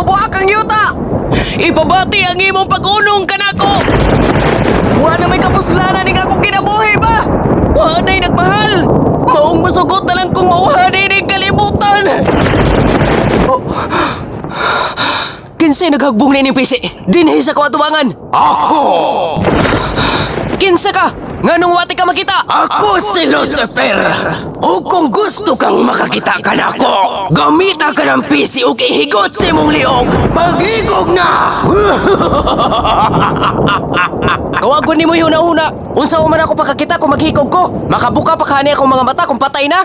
Mabuak ang yuta. Ipabati ang imong pag-unong kanako. Wa na may kapuslanan ning akong kinabuhi ba? Wa na'y nagmahal. Maong masugot na lang kung mauha ning kalibutan. Oh. Kinsay naghagbong na ining pisi? Dinhi sa ko atubangan. Ako! Kinsa ka? Nganong wati ka makita? Ako si Lucifer! O kung gusto kang makakita ka nako, gamita ka ng PC ug ihigot sa imong liog. Pag-igog na! Tawagon nimo yung una. Unsa man ako pagkakita kung maghikog ko? Makabuka pa kani akong mga mata kung patay na.